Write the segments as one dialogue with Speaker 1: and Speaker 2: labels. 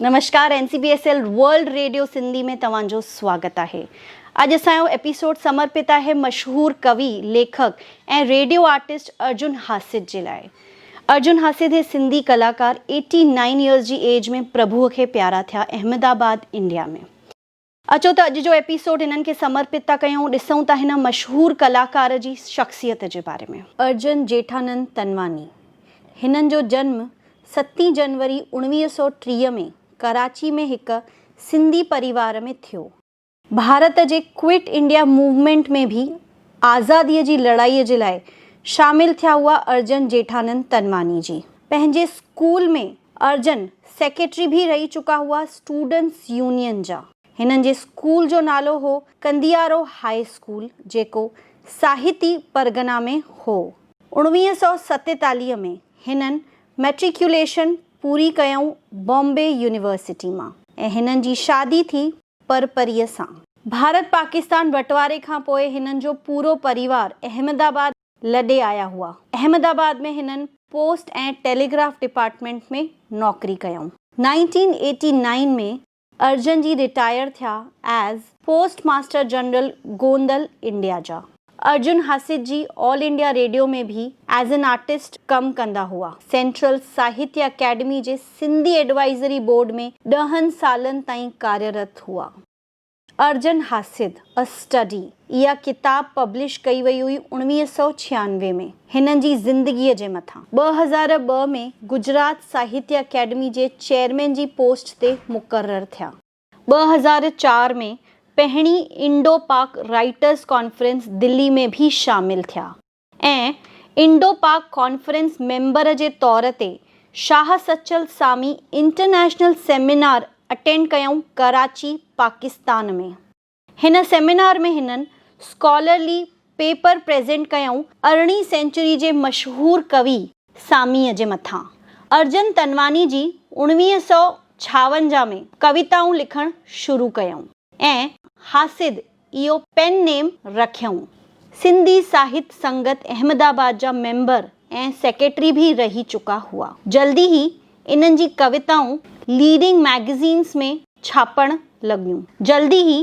Speaker 1: نمشڪار N C B S L world radio Sindhi ۾ توهان جو سواگت آهي. اڄ اسان جو ايپيسوڊ سمرپت آهي مشهور ڪوي، ليکڪ ۽ ريڊيو آرٽسٽ ارجن حاسد جي لاء. ارجن حاسد هي سنڌي ڪلاڪار ايٽي نائين ايئرز جي ايج ۾ پرڀوء کي پيارا ٿيا احمد آباد انڊيا ۾. اچو ته اڄ جو ايپيسوڊ هنن کي سمرپت ٿا ڪيون، ڏسون ٿا هن مشهور ڪلاڪار جي شخصيت جي باري ۾. ارجن جيٺانند تنواني، هنن جو جنم ستين جنوري 1930 ۾ ڪراچي ۾ هڪ سنڌي پريوار ۾ ٿيو. ڀارت جي ڪوئٽ انڊيا موومينٽ ۾ به آزادي جي لڙائي جي لاء شامل ٿيا هئا ارجن جيٺانند تنواني جي پنهنجي اسڪول ۾ ارجن سيڪريٽري به رهي چڪا هئا اسٽوڊنٽس يونين جا. هنن جي اسڪول جو نالو هو ڪنديارو هاء اسڪول جيڪو ساهتي پرڳنا ۾ هو. 1947 ۾ هنن مئٽريڪيوليشن پوري ڪيائون بامبي يونيورسٽي مان ۽ هنن جي شادي ٿي پرپريء سان. ڀارت پاڪستان بٽواري کان پوء هنن جو پورو پريوار احمد آباد لڏي آيا هئا. احمد آباد ۾ هنن پوسٽ ۽ ٽيليگراف ڊپارٽمينٽ ۾ نوڪري ڪيائون. 1989 ۾ ارجن جي رٽائر ٿيا as post master general Gondal India جا. ارجن حاسد جي آل انڊيا ريڊيو ۾ به ايز اين آرٽسٽ ڪم ڪندا هئا. سينٽرل ساهتيه اڪيڊمي جي سنڌي ايڊوائيزري بورڊ ۾ ڏهن سالن تائين ڪاريرت هئا. ارجن حاسد، A Study، اها ڪتاب پبلش ڪئي وئي هئي 1996 ۾ هنن جي زندگيء جي مٿان. 2002 ۾ گجرات ساهتيه اڪيڊمي جي چيئرمين جي پوسٽ تي مقرر ٿيا. 2004 ۾ پهرين انڊو پاڪ رائيٽرز ڪانفرنس دلي ۾ به شامل ٿيا. ۽ انڊو پاڪ ڪانفرنس ميمبر جي طور تي Shah Sachal Sami international seminar attend ڪيائون ڪراچي پاڪستان ۾. هن سيمينار ۾ هنن اسڪالرلي پيپر پريزنٽ ڪيائون ارڙهين سينچري جي مشهور ڪوي ساميء جي مٿان. ارجن تنواني جي 1956 ۾ ڪويتائون لکڻ شروع ڪيائون. ۽ حاسد اهو پين نيم رکيائون. سنڌي ساهت سنگت احمد آباد جا ميمبر ۽ سيڪريٽري به رهي چڪا هئا. جلدي ئي انهن جي ڪويتائون ليڊنگ مئگزينس ۾ ڇاپڻ لڳيون. جلدي ئي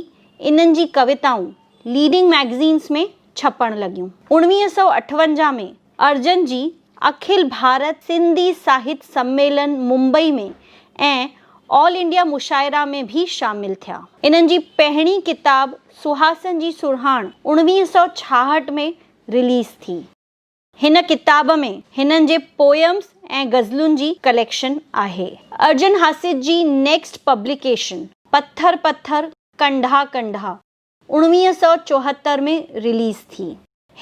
Speaker 1: انهن جي ڪويتائون ليڊنگ مئگزينس ۾ ڇپڻ لڳيون. 1958 ۾ ارجن جي اکل ڀارت سنڌي ساهت سميلن ممبئي ۾ ۽ آل انڊيا مشاعره ۾ به شامل ٿيا. انهن جي پهرين ڪتاب سهاسن جي سرهاڻ 1966 ۾ رليز ٿي. هن ڪتاب ۾ هنن جي پوئمز ۽ غزلن جي ڪليڪشن آهي. ارجن حاسد جي نيڪسٽ پبليڪيشن پٿر پٿر ڪنڍا ڪنڍا 1974 ۾ رليز ٿي.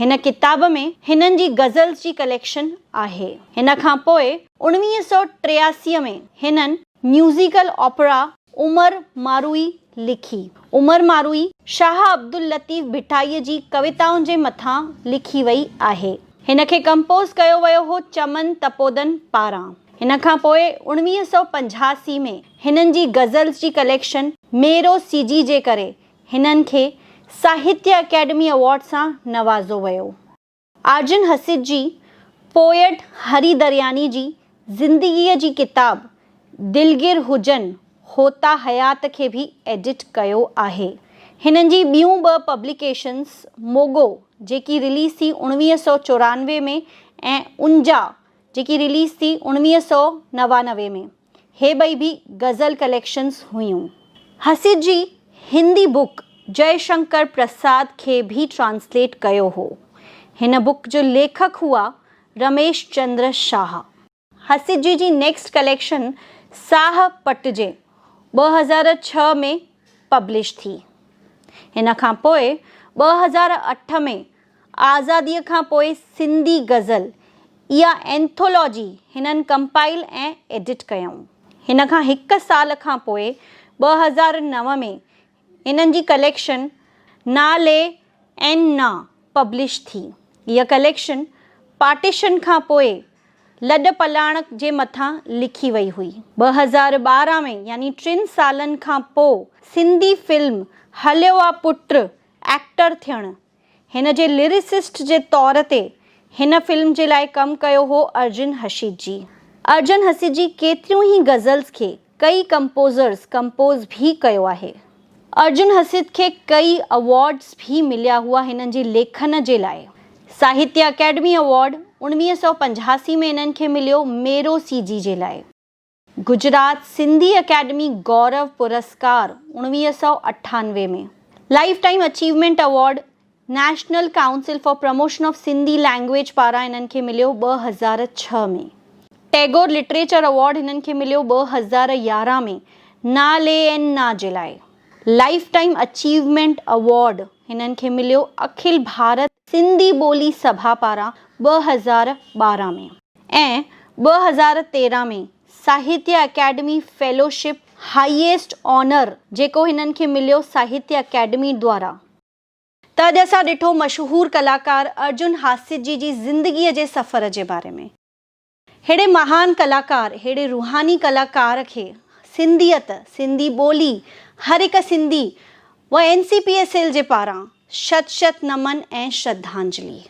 Speaker 1: هن ڪتاب ۾ هنن جي غزلز جي ڪليڪشن آهي. هن کان پوء 1983 ۾ هنن ميوزيڪل اوپرا عمر ماروئي لکي. عمر ماروئي شاهه عبداللطيف ڀٽائيء جي ڪويتائن جي مٿان لکي وئي آهي. هن کي ڪمپوز ڪيو ويو هو چمن تپودن پاران. هن کان پوء 1985 ۾ هنن جي غزلز جي ڪليڪشن ميرو سيجي جي ڪري هنن کي ساهتيه اڪيڊمي ايوارڊ سان نوازو ويو. آرجن حسد جي پوئٽ هري درياني جي زندگيء جي ڪتاب دلگير هجن هوتا حيات کي به ايڊٽ ڪيو آهي. هنن جي ٻيون ٻه پبليڪيشنز موڳو جيڪي رليز ٿي 1994 ۾ ۽ انجا جيڪي رليز ٿي 1999 ۾. هي ٻئي به غزل ڪليڪشنز هيون. حسيد جي هندي بڪ جئي شنڪر پرساد کي به ٽرانسليٽ ڪيو هو. هن بڪ جو ليکڪ هئا رميش چندر شاهه. حسيد جي جي نيڪسٽ ڪليڪشن ساهه پٽجي 2006 ۾ پبلش ٿي. هن کان پوء 2008 ۾ آزاديء کان پوء سنڌي غزل اها اينٿولاجي هنن ڪمپائل ۽ ايڊٽ ڪيائون. هن کان هڪ سال کان پوء 2009 ۾ هنن جي ڪليڪشن نا لي اين نا پبلش ٿي. هيء ڪليڪشن پارٽيشن کان پوء لڏ پلاڻ جي مٿان لکي وئي هئي. 2012 ۾ يعني ٽن سالن کان پوء سنڌي فلم هليو آ پٽ ايڪٽر ٿيڻ هن جي لريسسٽ جي طور تي هن فلم جي لاء ڪم ڪيو هو ارجن حشيد جي. ارجن حسيد جي ڪيتريون ئي غزلز کي ڪئي ڪمپوزرز ڪمپوز به ڪيو آهي. ارجن حسد کي ڪئي اوارڊز به مليا هئا هنن جي ليکن جي لاء. ساهتيه اڪيڊمي اوارڊ 1985 ۾ هنن کي مليو ميرو سيجي جي لاء. گجرات سنڌي اڪيڊمي گورو پرسڪار 1998 ۾. Life time achievement award national council for promotion of Sindhi language پاران هنن کي مليو 2006 ۾. ٽيگور لٽريچر اوارڊ هنن کي مليو 2011 ۾ نا لي اين نا جي لاء. لائيف ٽائيم اچيومينٽ اوارڊ هنن کي مليو اکل ڀارت سنڌي ٻولي سڀا پاران 2012 ۾. ۽ 2013 ۾ Sahitya Akademi fellowship highest honour جيڪو هنن کي مليو ساهتيه اڪيڊمي دوارا. ته اڄ اسان ڏٺو مشهور ڪلاڪار ارجن هاسيجي جي زندگيء جي سفر جي باري ۾. ههڙي مهان ڪلاڪار، ههڙي روحاني ڪلاڪار کي سنڌيت، سنڌي ٻولي، هر هڪ سنڌي و N C P S L جي پاران شت شت نمن ۽ شرڌانجلي.